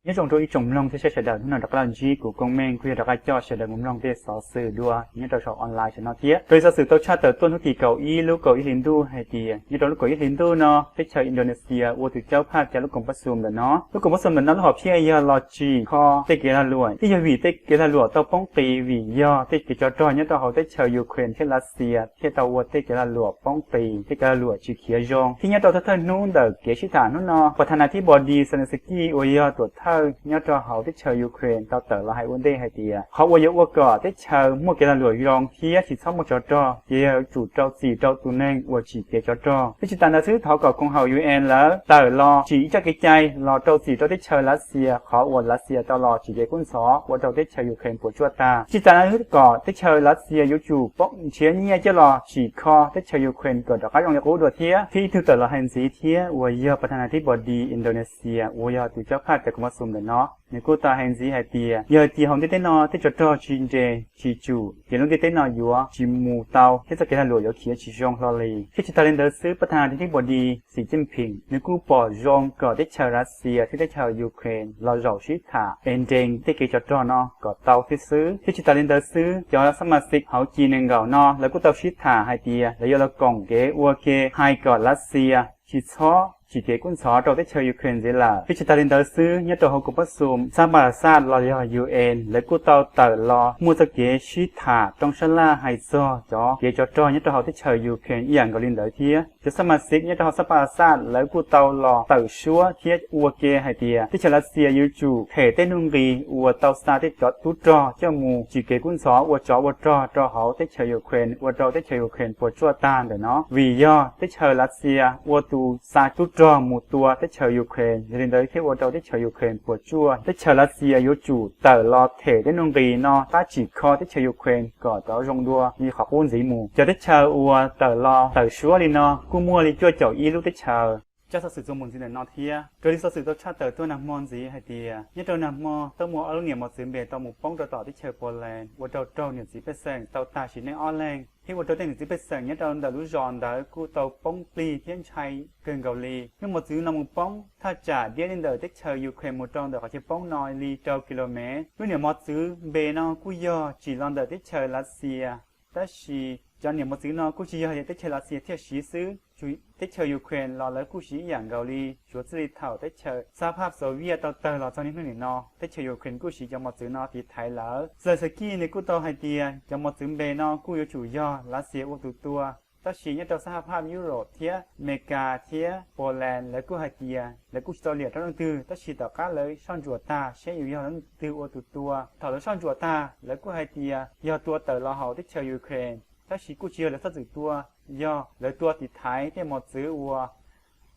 Nyob zoo rau ib tsoom mloog thiab saib sawv daws, hnub no rov qab los ntsib kuv Koob Meej kuj yog rov qab coj sawv daws mus mloog tej xov xwm dua nyob rau saum online tam no thiab. Raws li xov xwm tau tshaj tawm tuaj hnub tim kaum ib lub kaum ib hli ntuj hais tias nyob rau lub kaum ib hli ntuj no teb chaws Indonesia ua tus caub phaj cov lub koom pab xum ntawm no. Lub koom pab xum ntawm no lub hom phiaj yog los tsim kho tej kev lag luam, twb yog vim tej kev lag luam tau poob qis vim yog tej kev tsov rog nyob rau hauv teb chaws Ukraine thiab Lav Xias thiaj tau ua tej kev lag luam poob qis, tej kev lag luam tsis khiav zoo. Thiab nyob rau thawj thawj hnub ntawm kev sib tham hnub no, pas thas nas thib npos dis Zelensky uas yog tuam thawj nyob rau hauv teb chaws Ukraine tau tawm los hais ua ntej hais tias qhov uas yuav ua kom teb chaws muaj kev lag luam zoo thiab tsis txhob muaj tsov rog ces yog yuav tsum rau txim rau tus neeg uas tsim kev tsov rog. Thiab tsis tas ntawd xwb, thov kom koom haum UN lawv tawm los tsim ib txoj kev cai los rau txim rau teb chaws Lav Xias qhov uas Lav Xias tau los tsim kev kub ntxhov ua rau teb chaws Ukraine puas tsuaj tag. Tsis tas ntawd xwb, kom teb chaws Lav Xias yuav tsum nrhiav nyiaj coj los tsim kho teb chaws Ukraine kom rov qab zoo li qub dua thiab. Thiab ib tug tawm los hais ntxiv thiab uas yog pas thas nas thib npos dis Indonesia uas yog tus caub phaj cov koom pab xum ntawm no, nws kuj tau hais ntxiv hais tias yog hais tias hauv ntiaj teb no tej tsov rog tsis nres tsis tsum ces lub ntiaj teb no yuav tsis mus tau thiab txoj kev lag luam yuav khiav tsis zoo hlo li. Thiab tsis tas li ntawd xwb, pas thas nas thib npos dis Xi Jinping nws kuj pom zoo kom teb chaws Lav Xias thiab teb chaws Ukraine los zaum sib tham es nres tej kev tsov rog no kom tau thiab xwb. Thiab tsis tas li ntawd xwb, cov xab mas xiv hauv ci nees nkaum no lawv kuj tau sib tham hais tias lawv yuav los koom kev ua ke hais kom Lav Xias tsis txhob tsim kev kub ntxhov rau teb chaws Ukraine ntxiv lawm. Thiab tsis tas li ntawd xwb, nyob rau hauv koom pab xum xab pas xaj los yog UN lawv kuj tau tawm los muaj txoj kev sib tham rooj sab laj hais txog cov kev tsov rog nyob rau hauv teb chaws Ukraine ib yam nkaus li ntawd thiab. Cov xab mas xiv nyob rau hauv xab pas xaj lawv kuj tau los tawm suab thiab ua ke hais tias teb chaws Lav Xias yuav tsum them tej nuj nqis uas tau xa tej cov tub rog coj mus tsim kev kub ntxhov ua tsov ua rog rau hauv teb chaws Ukraine ua rau teb chaws Ukraine puas tsuaj tag ntawm no. Vim yog teb chaws Lav Xias ua tus xa tub rog mus tua teb chaws Ukraine, yog li ntawd thiaj ua rau teb chaws Ukraine puas tsuaj. Teb chaws Lav Xias yuav tsum tawm los them tej nuj nqis no tab tsim kho teb chaws Ukraine kom tau zoo dua li qhov qub ntxiv mus. Cov teb chaws uas tawm los tawm suab li no kuj muaj li cuaj caum ib lub teb chaws. Tsab xov xwm txuas mus ntxiv ntawm no thiab. Raws li xov xwm tau tshaj tawm tuaj nag hmo ntxiv hais tias nyob rau nag hmo tau muaj ob lub niam mos txwv npe tau mus poob rau tom teb chaws Poland ua rau raug niam txiv pej xeem tau tag sim neej ob leeg thiab ua rau tej niam txiv pej xeem nyob rau ntawm lub zos ntawd kuj tau poob plig thiab ntshai kawg nkaus li. Lub mos txwv no mus poob thaj tsam diab li ntawm teb chaws Ukraine mus rau ntawm qhov chaw poob no li rau kilomev. Lub niam mos txwv npe no kuj yog tsim los ntawm teb chaws Lav Xias, tab sis cov niam mos txwv no kuj tsis yog hais tias teb chaws Lav Xias thiaj siv xwb, teb chaws Ukraine los lawv kuj siv ib yam nkaus li, tsuav txij li thaum teb chaws xab phaj Soviet tau tawg los txog niaj hnub nim no teb chaws Ukraine kuj siv cov mos txwv no tiv thaiv lawv. Zelensky nws kuj tau hais tias cov mos txwv npe no kuj yuav tsum yog Lav Xias ua tus tua, tab sis nyob rau xab phaj Europe thiab Amelikas thiab Poland lawv kuj hais tias lawv kuj tsis tau liam rau leej twg, tab sis tom qab lawv soj ntsuam tag seb yuav yog leej twg ua tus tua. Thaum lawv soj ntsuam tag lawv kuj hais tias yog tua tawm los hauv teb chaws Ukraine, tab sis kuj tsis yog lawv txhob txwm tua, yog lawv tua tiv thaiv tej mos txwv uas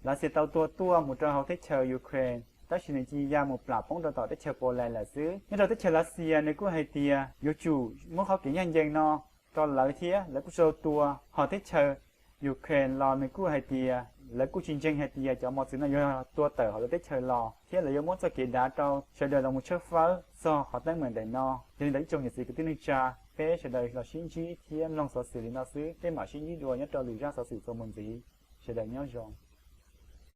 Lav Xias tau tua tuaj mus rau hauv teb chaws Ukraine, tab sis nws cia li ya mus plam poob rau tom teb chaws Poland lawm xwb. Nyob rau teb chaws Lav Xias nws kuj hais tias yuav tsum muab qhov kev ncaj ncees no rau lawv thiab lawv kuj tsis tau tua. Hos teb chaws Ukraine los nws kuj hais tias lawv kuj tsis ntseeg hais tias cov mos txwv no yuav tua tawm hauv lawv teb chaws los thiab lawv yuav muab txoj kev dav rau sawv daws los mus tshawb fawb txog qhov teeb meem ntawm no. Yog li ntawd ib tsoom niam txiv kwv tij neej tsa, peb sawv daws los sib ntsib thiab mloog xov xwm li no xwb, peb mam sib ntsib dua nyob rau lwm zaj xov xwm txuas mus ntxiv. Sawv daws nyob zoo.